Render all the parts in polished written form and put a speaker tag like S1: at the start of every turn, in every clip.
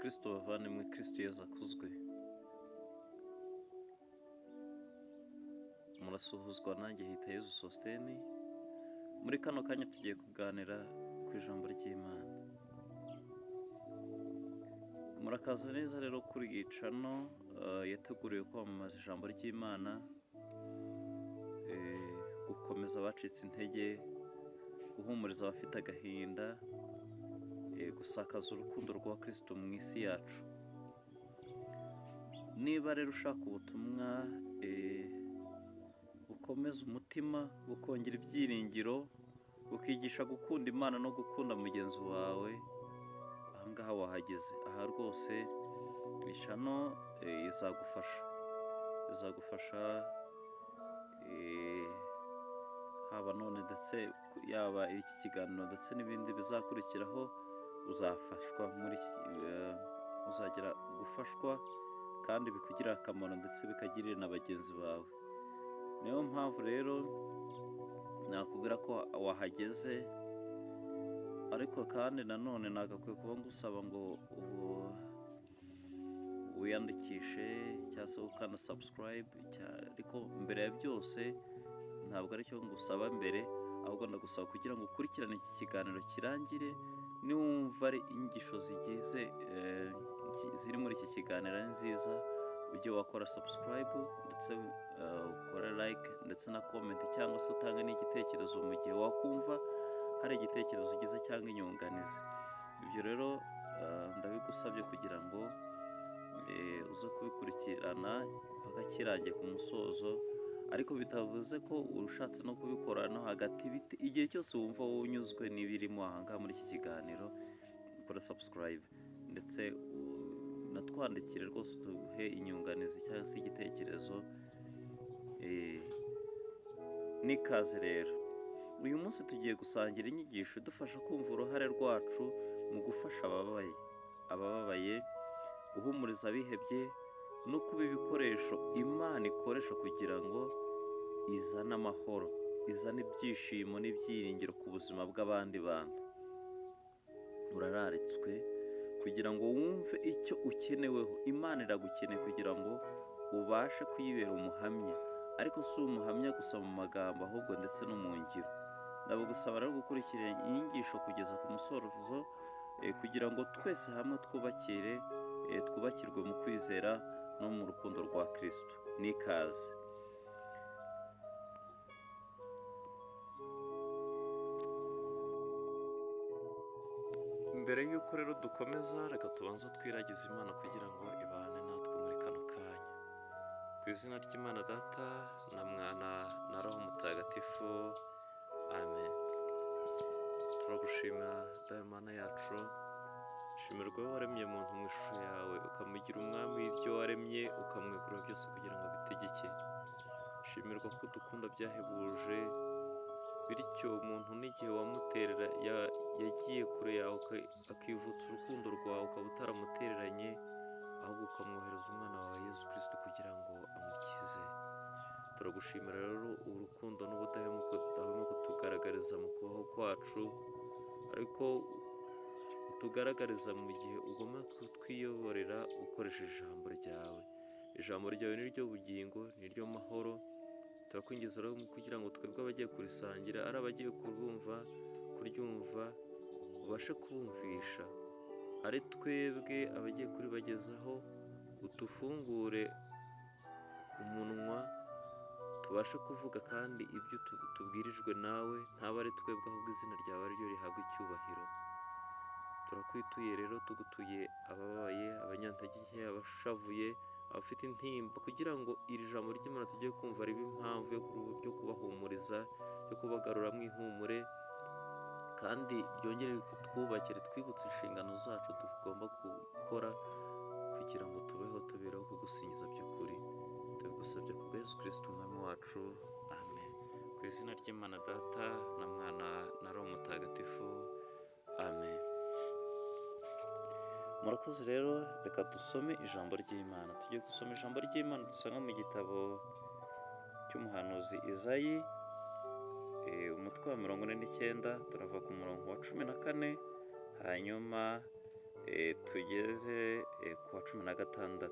S1: Bakristo bavandimwe, Kristo Yezu akuzwe. Murasuhuzwa nanjye Hitayezu Sosthène. Muri kano kanya tugiye kuganira ku ijambo ry'Imana. Murakaza neza rero kuri iyi channel yateguriwe kwamamaza ijambo ry'Imana, gukomeza abacitse intege, guhumuriza abafite agahinda, gusakaza urukundo rwa Kristo mu isi yacu. Niba rero ushaka ubutumwa bukomeza umutima, bukongera ibyiringiro, bukigisha gukunda Imana no gukunda mugenzi wawe, ahangaha wahageze. Aha rwose iyi channel izagufasha haba none ndetse yaba iki kiganiro ndetse n'ibindi bizakurikiraho, uzafashwa muri iki, uzagira gufashwa kandi bikugirira akamaro ndetse bikagirira na bagenzi bawe. Niyo mpamvu rero nakubwira ko wahageze, ariko kandi nanone nagakwiye kuba ngusaba ngo wiyandikishe cyangwa se ukanda subscribe, ariko mbere ya byose ntabwo aricyo ngusaba mbere, ahubwo ndagusaba kugira ngo ukurikirane iki kiganiro kirangire. Niwumva ari inyigisho zigize ziri muri iki kiganiro ari nziza, ujye wakora subscribe ndetse ukore like ndetse na comment, cyangwa se utange n'igitekerezo mu gihe wakumva hari igitekerezo ugize cyangwa inyunganizi. Ibyo rero ndabigusabye kugira ngo uze kubikurikirana mpaka kirangiye ku musozo, ariko bitavuze ko ushatse no kubikora no hagati, igihe cyose wumva wowe unyuzwe n'ibirimo aha ngaha muri iki kiganiro, ukora subscribe ndetse unatwandikire rwose, uduhe inyunganizi cyangwa se igitekerezo. N'ikaze rero. Uyu munsi tugiye gusangira inyigisho idufasha kumva uruhare rwacu mu gufasha abababaye, guhumuriza abihebye no kuba ibikoresho Imana ikoresha kugira ngo izane amahoro, izane ibyishimo n'ibyiringiro ku buzima bw'abandi bantu. Urararitswe kugira ngo wumve icyo ukeneweho. Imana iragukeneye kugira ngo ubashe kuyibera umuhamya, ariko si umuhamya gusa mu magambo, ahubwo ndetse no mu ngiro. Ndabagusaba rero gukurikira inyigisho kugeza ku musozo, kugira ngo twese hamwe twubakirwe mu kwizera no mu rukundo rwa Kristo. N'ikaze. Mbere y'uko rero dukomeza, reka tubanze twiragize Imana kugira ngo ibane natwe muri kano kanya. Ku izina ry'Imana Data na Mwana na Roho Mutagatifu, amen. Turagushimira, Dawe Mana yacu. Shimirwa wowe waremye muntu mu ishusho yawe, ukamugira umwami w'ibyo waremye, ukamwegurira byose kugira ngo abitegeke. Shimirwa ko udukunda byahebuje, bityo umuntu n'igihe wamuterera yagiye kure yawe, akivutsa urukundo rwawe, ukaba utaramutereranye, ahubwo ukamwohereza umwana wawe Yezu Kristo kugira ngo amukize. Turagushimira rero urukundo n'ubudahemuka udahwema kutugaragariza mu kubaho kwacu, ariko utugaragariza mu gihe ugomba kutwiyoborera ukoresheje ijambo ryawe. Ijambo ryawe ni ryo bugingo, ni ryo mahoro. Turakwinginze rero kugira ngo twebwe abagiye kurisangira, ari abagiye kuryumva, ubashe kubumvisha, ari twebwe abagiye kuribagezaho, utufungure umunwa tubashe kuvuga kandi ibyo tubwirijwe nawe, ntaba ari twebwe, ahubwo izina ryawe ari ryo rihabwa icyubahiro. Turakwituye rero, tugutuye abababaye, abanyantege nke, abashavuye, abafite intimba, kugira ngo iri jambo ry'Imana tugiye kumva ribe impamvu yo kubahumuriza, yo kubagaruramo ihumure, kandi ryongere kutwubakire, twibutse inshingano zacu tugomba gukora kugira ngo tubeho tubereho kugusingiza by'ukuri. Tubigusabye ku bwa Yezu Kristo Umwami wacu, amen. Ku izina ry'Imana Data na Mwana na Roho Mutagatifu, amen. Murakoze rero, reka dusome ijambo ry'Imana. Tugiye gusoma ijambo ry'Imana dusanga mu gitabo cy'umuhanuzi Izayi, umutwe wa 49, turava ku murongo wa 14, hanyuma Tugeze ku wa 16.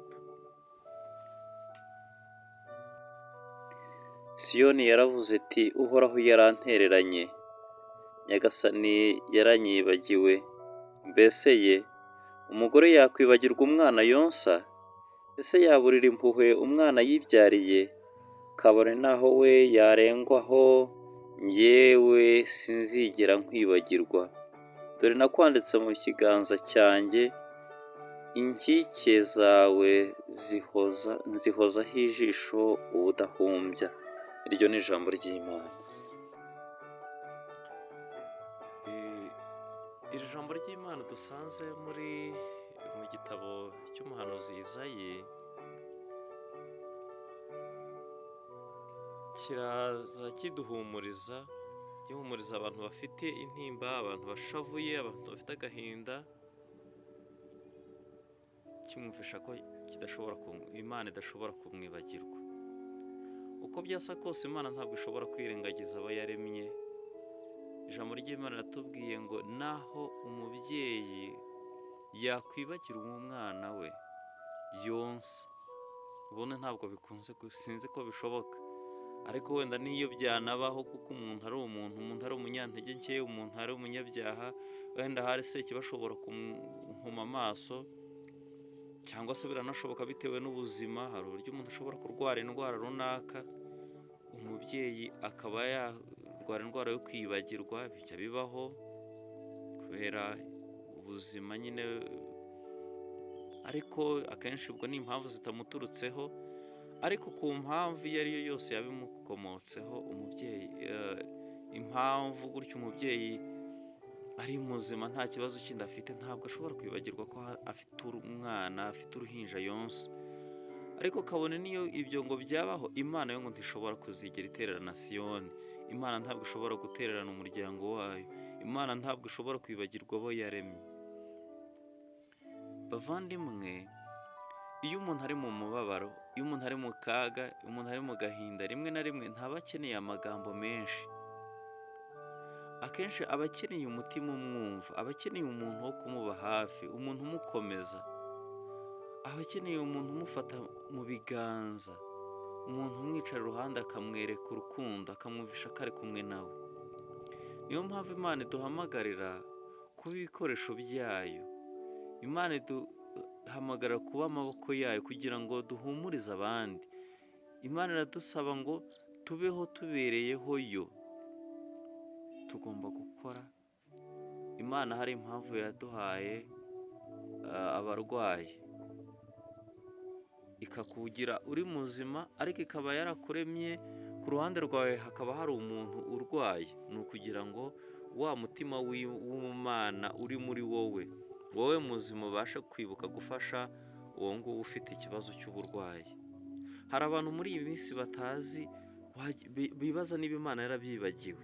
S1: Siyoni yaravuze iti: "Uhoraho yarantereranye, Nyagasani yaranyibagiwe." Mbese ye, umugore yakwibagirwa umwana yonsa? Ese yaburira impuhwe umwana yibyariye? Kabone n'aho we yarengwaho, njyewe sinzigera nkwibagirwa. Dore nakwanditse mu kiganza cyanjye, inkike zawe nzihozaho ijisho ubudahumbya. Iryo ni ijambo ry'Imana. Iri jambo ry'Imana dusanze mu gitabo cy'umuhanuzi Izayi kiraza kiduhumuriza, gihumuriza abantu bafite intimba, abantu bashavuye, abantu bafite agahinda, kimwumvisha ko Imana idashobora kumwibagirwa. Uko byasa kose Imana ntabwo ishobora kwirengagiza abo yaremye. Ijambo ry'Imana riratubwiye ngo naho umubyeyi yakwibagirwa umwana we yonsa, ubundi ntabwo bikunze, sinzi ko bishoboka, ariko wenda n'iyo byanabaho, kuko umuntu ari umuntu, umuntu ari umunyantege nke, umuntu ari umunyabyaha, wenda hari sekibi ashobora kumuhuma amaso, cyangwa se biranashoboka bitewe n'ubuzima. Hari uburyo umuntu ashobora kurwara indwara runaka, umubyeyi akaba yarwara indwara yo kwibagirwa, bijya bibaho kubera ubuzima nyine, ariko akenshi ubwo ni impamvu zitamuturutseho, ariko ku mpamvu iyo ari yo yose yaba imukomotseho, umubyeyi impamvu gutyo umubyeyi ari muzima nta kibazo kindi afite, ntabwo ashobora kwibagirwa ko afite umwana, afite uruhinja yonsa. Ariko kabone n'iyo ibyo ngo byabaho, Imana yo ngo ntishobora kuzigera itererana Siyoni. Imana ntabwo ishobora gutererana umuryango wayo. Imana ntabwo ishobora kwibagirwa abo yaremye. Bavandimwe, iyo umuntu ari mu mubabaro, iyo umuntu ari mu kaga, iyo umuntu ari mu gahinda, rimwe na rimwe ntaba akeneye amagambo menshi. Akenshi aba akeneye umutima umwumva, aba akeneye umuntu wo kumuba hafi, umuntu umukomeza, aba akeneye umuntu umufata mu biganza, umuntu umwicara iruhande akamwereka urukundo, akamwumvisha ko ari kumwe nawe. Niyo mpamvu Imana iduhamagarira kuba ibikoresho byayo. Imana iduhamagara kuba amaboko yayo kugira ngo duhumurize abandi. Imana iradusaba ngo tubeho tubereyeho yo. Tugomba gukora. Imana hari impamvu yaduhaye abarwayi, ikakugira uri muzima, ariko ikaba yarakuremye ku ruhande rwawe hakaba hari umuntu urwaye. Ni ukugira ngo wa mutima w'Imana uri muri wowe, wowe muzima ubashe kwibuka gufasha uwo nguwo ufite ikibazo cy'uburwayi. Hari abantu muri iyi minsi batazi, bibaza niba Imana yarabyibagiwe,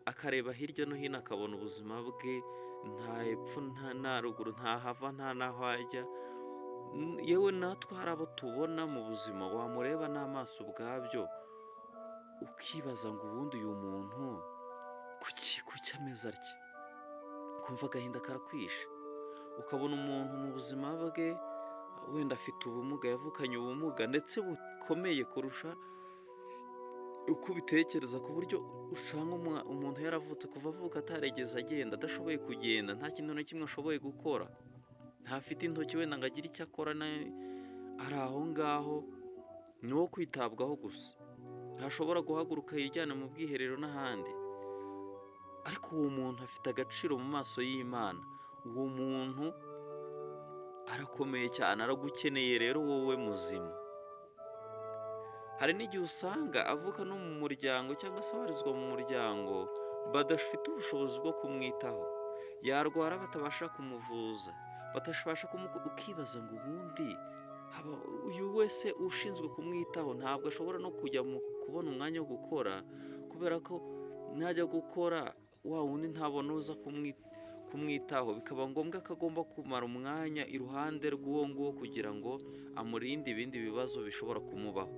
S1: akareba hirya no hino akabona ubuzima bwe nta hepfo nta ruguru, ntahava nta n'aho ajya. Yewe natwe hari abo tubona mu buzima, wamureba n'amaso ubwabyo ukibaza ngo ubundi uyu muntu kuki ameze atya? Ukumva agahinda karakwishe. Ukabona umuntu mu buzima bwe wenda afite ubumuga, yavukanye ubumuga ndetse bukomeye kurusha uko ubitekereza, ku buryo usanga umuntu yaravutse, kuva avuka atarigeze agenda, adashoboye kugenda, nta kintu na kimwe ashoboye gukora, ntafite intoki wenda ngo agire icyo akora, ari aho ngaho ni uwo kwitabwaho gusa, ntashobora guhaguruka yijyana mu bwiherero n'ahandi. Ariko uwo muntu afite agaciro mu maso y'Imana. Uwo muntu arakomeye cyane, aragukeneye rero wowe muzima. Hari n'igihe usanga avuka no mu muryango cyangwa se abarizwa mu muryango badafite ubushobozi bwo kumwitaho, yarwara batabasha kumuvuza, batabasha, ukibaza ngo ubundi uyu wese ushinzwe kumwitaho ntabwo ashobora no kujya mu kubona umwanya wo gukora, kubera ko najya gukora wa wundi ntabona uza kumwitaho, bikaba ngombwa ko agomba kumara umwanya iruhande rw'uwo nguwo kugira ngo amurinde ibindi bibazo bishobora kumubaho.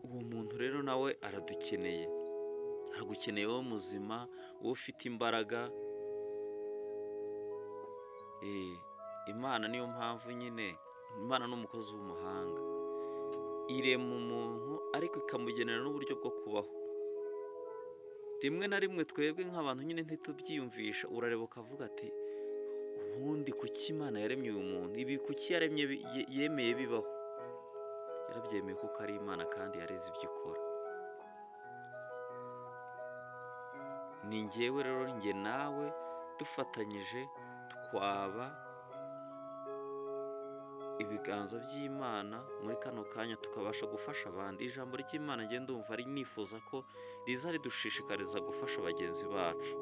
S1: Uwo muntu rero nawe aradukeneye, aragukeneye wowe muzima, wowe ufite imbaraga. Imana niyo mpamvu nyine, Imana ni umukozi w'umuhanga, irema umuntu ariko ikamugenera n'uburyo bwo kubaho. Rimwe na rimwe twebwe nk'abantu nyine ntitubyiyumvisha, urareba ukavuga ati ubundi kuki Imana yaremye uyu muntu, ibi kuki yaremye yemeye bibaho? Yarabyemeye kuko ari Imana kandi yareze ibyo ikora. Ni njyewe rero, njye nawe dufatanyije twaba ibiganza by'Imana muri kano kanya, tukabasha gufasha abandi. Ijambo ry'Imana njye ndumva ari nifuza ko riza ridushishikariza gufasha bagenzi bacu.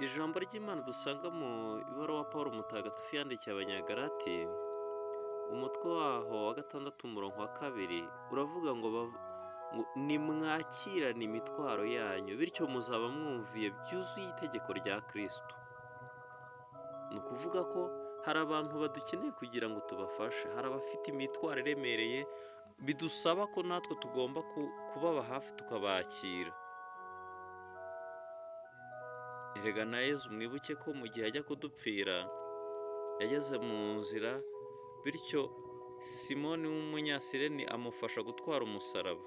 S1: Ijambo ry'Imana dusanga mu ibaruwa Paul Mutagatifu yandikiye Abanyagalati, umutwe waho wa 6 umurongo wa 2 uravuga ngo nimwakirane imitwaro yanyu, bityo muzaba mwumviye byuzuye itegeko rya Kristo. Ni ukuvuga ko hari abantu badukeneye kugira ngo tubafashe, hari abafite imitwaro iremereye bidusaba ko natwe tugomba kubaba hafi tukabakira. Erega na Yezu mwibuke ko mu gihe ajya kudupfira yageze mu nzira, bityo Simoni w'umunyasireni amufasha gutwara umusaraba.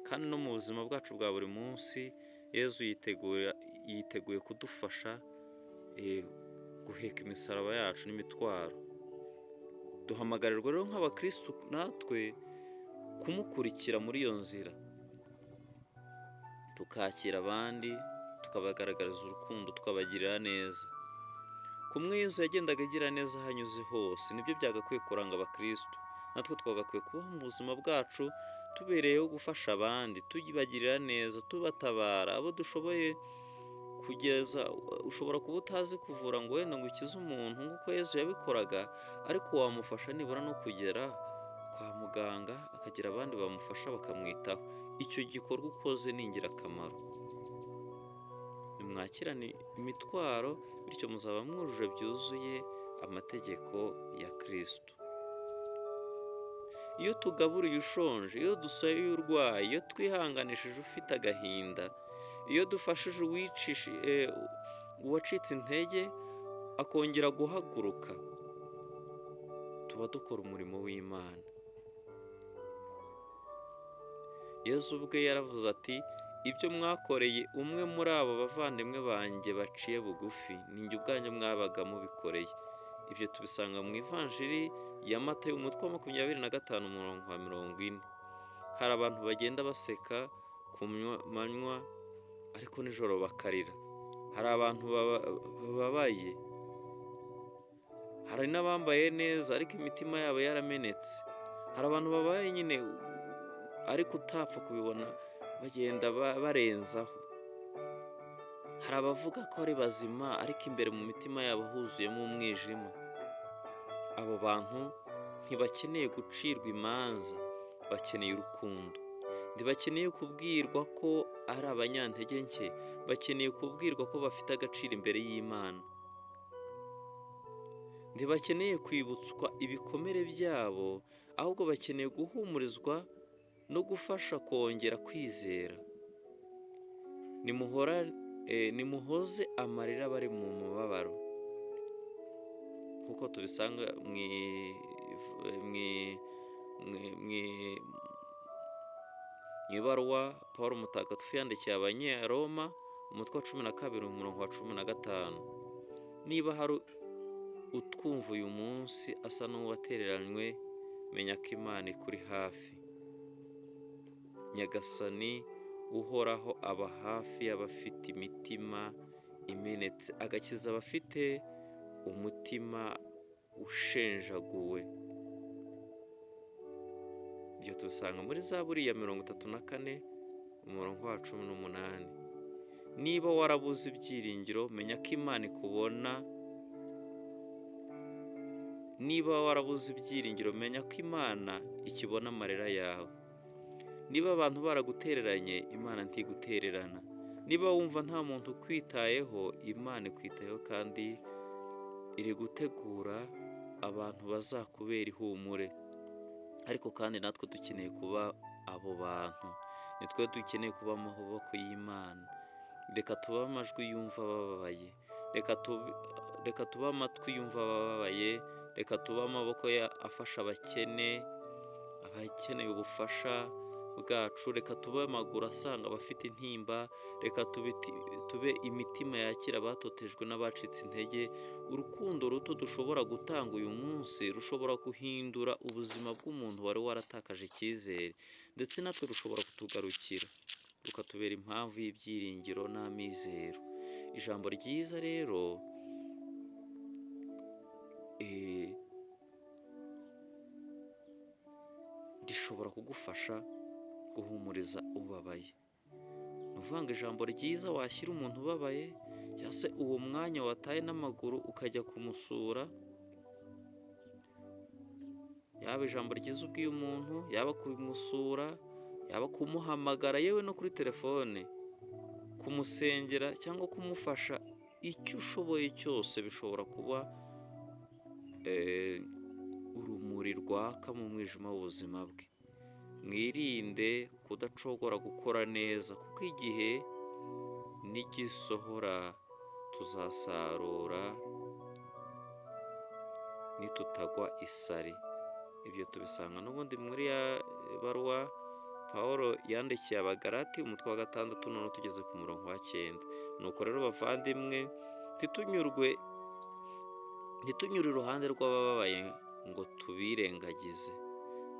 S1: Kandi no mu buzima bwacu bwa buri munsi Yezu yiteguye kudufasha guheka imisaraba yacu n'imitwaro. Duhamagarirwa rero nk'abakristu natwe kumukurikira muri iyo nzira, tukakira abandi, tukabagaragariza urukundo, tukabagirira neza. Kumwe Yezu yagendaga agira neza aho anyuze hose, nibyo byagakwiye kuranga abakristu. Natwe twagakwiye kubaho mu buzima bwacu tubereyeho gufasha abandi, tubagirira neza, tubatabara abo dushoboye kugeza. Ushobora kuba utazi kuvura ngo wenda ngo ukize umuntu nk'uko Yezu yabikoraga, ariko wamufasha nibura no kugera kwa muganga, akagira abandi bamufasha bakamwitaho. Icyo gikorwa ukoze ni ingirakamaro. Nimwakirane imitwaro, bityo muzaba mwujuje byuzuye amategeko ya Kristo. Iyo tugaburiye ushonje, iyo dusaye urwaye, iyo twihanganishije ufite agahinda, iyo dufashije uwacitse intege akongera guhaguruka, tuba dukora umurimo w'Imana. Yezu ubwe yaravuze ati ibyo mwakoreye umwe muri abo bavandimwe banjye baciye bugufi, ni njye ubwanjye mwabaga mubikoreye. Ibyo tubisanga mu Ivanjiri ya Matayo umutwe wa 25 umurongo wa 40. Hari abantu bagenda baseka ku manywa ariko nijoro bakarira. Hari abantu bababaye, hari n'abambaye neza ariko imitima yabo yaramenetse. Hari abantu babaye nyine ariko utapfa kubibona, bagenda barenzaho. Hari abavuga ko ari bazima ariko imbere mu mitima yabo huzuyemo umwijima. Abo bantu ntibakeneye gucirwa imanza, bakeneye urukundo. Ntibakeneye kubwirwa ko ari abanyantege nke, bakeneye kubwirwa ko bafite agaciro imbere y'Imana. Ntibakeneye kwibutswa ibikomere byabo, ahubwo bakeneye guhumurizwa no gufasha kongera kwizera. Nimuhoze amarira bari mu mubabaro, kuko tubisanga mu ibaruwa Paul Mutagatifu yandikiye Abanyaroma umutwe wa 12 umurongo wa 15. Niba hari utwumva uyu munsi asa n'uwatereranywe, menya ko Imana ikuri hafi. Nyagasani uhoraho aba hafi y'abafite imitima imenetse, agakiza abafite umutima ushenjaguwe. Ibyo tubisanga muri Zaburi ya 34 umurongo wa 18. Niba warabuze ibyiringiro, menya ko Imana ikubona. Niba warabuze ibyiringiro, menya ko Imana ikibona amarira yawe. Niba abantu baragutereranye, Imana ntigutererana. Niba wumva nta muntu ukwitayeho, Imana ikwitayeho kandi iri gutegura abantu bazakubera ihumure. Ariko kandi natwe dukeneye kuba abo bantu, nitwe dukeneye kuba amaboko y'Imana. Reka tube amajwi yumva abababaye, reka tube amatwi yumva abababaye, reka tube amaboko afasha abakene, abakeneye ubufasha bwacu, reka tube amaguru asanga abafite intimba, reka tube imitima yakira abatotejwe n'abacitse intege. Urukundo ruto dushobora gutanga uyu munsi rushobora guhindura ubuzima bw'umuntu wari waratakaje icyizere, ndetse natwe rushobora kutugarukira, rukatubera impamvu y'ibyiringiro n'amizero. Ijambo ryiza rero rishobora kugufasha guhumuriza ubabaye. Ni ukuvuga ngo ijambo ryiza washyira umuntu ubabaye, cyangwa se uwo mwanya wataye n'amaguru ukajya kumusura, yaba ijambo ryiza ubwiye umuntu, yaba kumusura, yaba kumuhamagara, yewe no kuri telefone, kumusengera cyangwa kumufasha, icyo ushoboye cyose bishobora kuba urumuri rwaka mu mwijima w'ubuzima bwe. Mwirinde kudacogora gukora neza, kuko igihe nigisohora tuzasarura nitutagwa isari. Ibyo tubisanga n'ubundi muri ya baruwa Pawulo yandikiye Abagalati, umutwe wa 6, noneho tugeze ku murongo wa 9. Nuko rero bavandimwe, ntitunyure iruhande rw'abababaye ngo tubirengagize,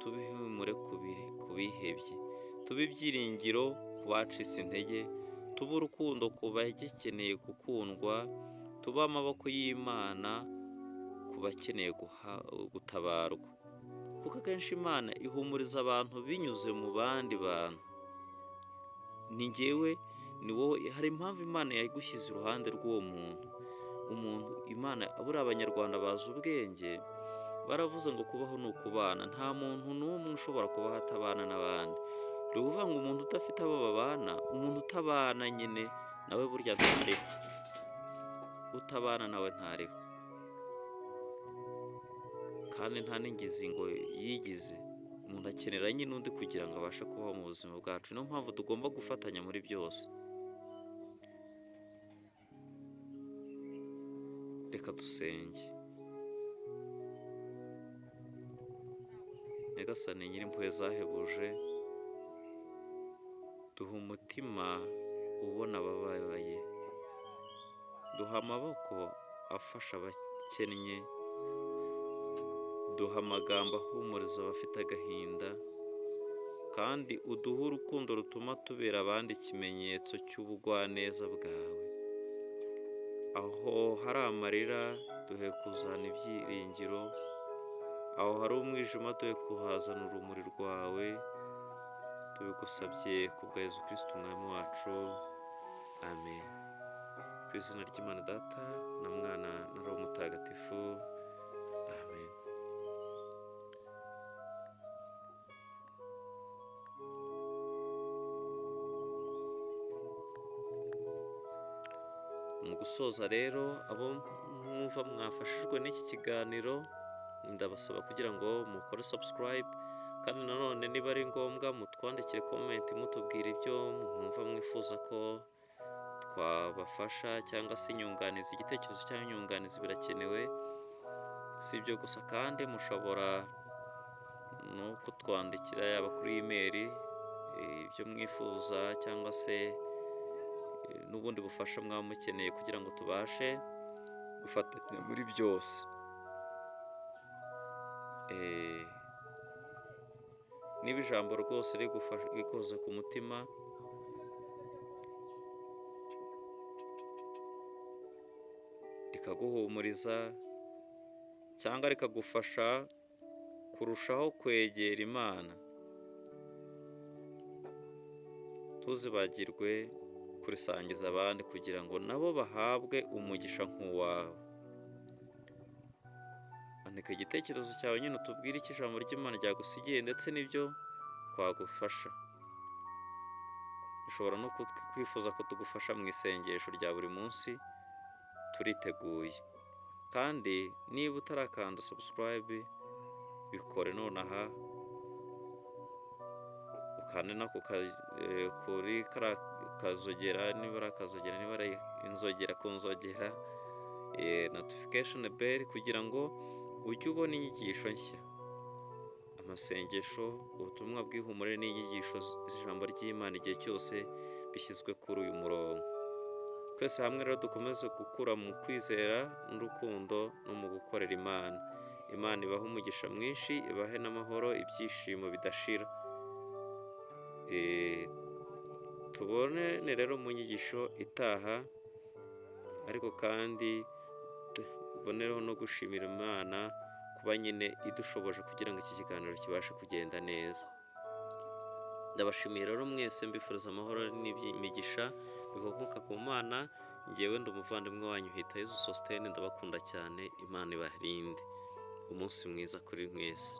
S1: tube ihumure ku bihebye, tube ibyiringiro ku bacitse intege, tube urukundo ku bagikeneye gukundwa, tube amaboko y'Imana ku bakeneye gutabarwa. Kuko akenshi Imana ihumuriza abantu binyuze mu bandi bantu. Ni njyewe, ni wowe, hari impamvu Imana yagushyize iruhande rw'uwo muntu. Umuntu Imana, buriya Abanyarwanda bazi ubwenge, baravuze ngo kubaho ni ukubana, nta muntu n'umwe ushobora kubaho atabana n'abandi. Ni ukuvuga ngo umuntu udafite abo babana, umuntu utabana nyine nawe burya ntariho, utabana nawe ntariho, kandi nta n'ingizi ngo yigize. Umuntu akenera nyine undi kugira ngo abashe kubaho mu buzima bwacu. Niyo mpamvu tugomba gufatanya muri byose. Reka dusenge. Nyagasani nyir'impuhwe zahebuje, duha umutima ubona abababaye, duha amaboko afasha abakennye, duha amagambo ahumuriza abafite agahinda, kandi uduhe urukundo rutuma tubera abandi ikimenyetso cy'ubugwaneza bwawe. Aho hari amarira duhe kuzana ibyiringiro, aho hari umwijima duhe kuhazana urumuri rwawe. Tubigusabye ku bwa Yezu Kristu Umwami wacu, amen. Ku izina ry'Imana Data na Mwana na Roho Mutagatifu, amen. Mu gusoza rero, abo mwumva mwafashijwe n'iki kiganiro, ndabasaba kugira ngo mukore subscribe, kandi nanone niba ari ngombwa mutwandikire comment mutubwira ibyo mwumva mwifuza ko twabafasha, cyangwa se inyunganizi, igitekerezo cyangwa inyunganizi birakenewe. Si ibyo gusa kandi mushobora no kutwandikira yaba kuri email ibyo mwifuza, cyangwa se n'ubundi bufasha mwaba mukeneye kugira ngo tubashe gufatanya muri byose. Niba ijambo rwose rikoze ku mutima, rikaguhumuriza cyangwa rikagufasha kurushaho kwegera Imana, ntuzibagirwe kurisangiza abandi kugira ngo nabo bahabwe umugisha nk'uwawe. Andika igitekerezo cyawe nyine, utubwire icyo ijambo ry'Imana ryagusigiye ndetse n'ibyo twagufasha. Ushobora no kwifuza ko tugufasha mu isengesho rya buri munsi, turiteguye. Kandi niba utarakanda subscribe, bikore nonaha. Ukande no kuri kariya kazogera, niba ari akazogera, niba ari inzogera, ku nzogera, notification bell, kugira ngo ujye ubona inyigisho nshya, amasengesho, ubutumwa bw'ihumure n'inyigisho z'ijambo ry'Imana igihe cyose bishyizwe kuri uyu murongo. Twese hamwe rero dukomeze gukura mu kwizera n'urukundo no mu gukorera Imana. Imana ibahe umugisha mwinshi, ibahe n'amahoro, ibyishimo bidashira. Tubonane rero mu nyigisho itaha, ariko kandi tubonereho no gushimira Imana kuba nyine idushoboje kugira ngo iki kiganiro kibashe kugenda neza. Ndabashimiye rero mwese, mbifuriza amahoro n'imigisha bikomoka ku Mana. Ngewe ndi umuvandimwe wanyu Hitayezu Sosthène, ndabakunda cyane. Imana ibarinde. Umunsi mwiza kuri mwese.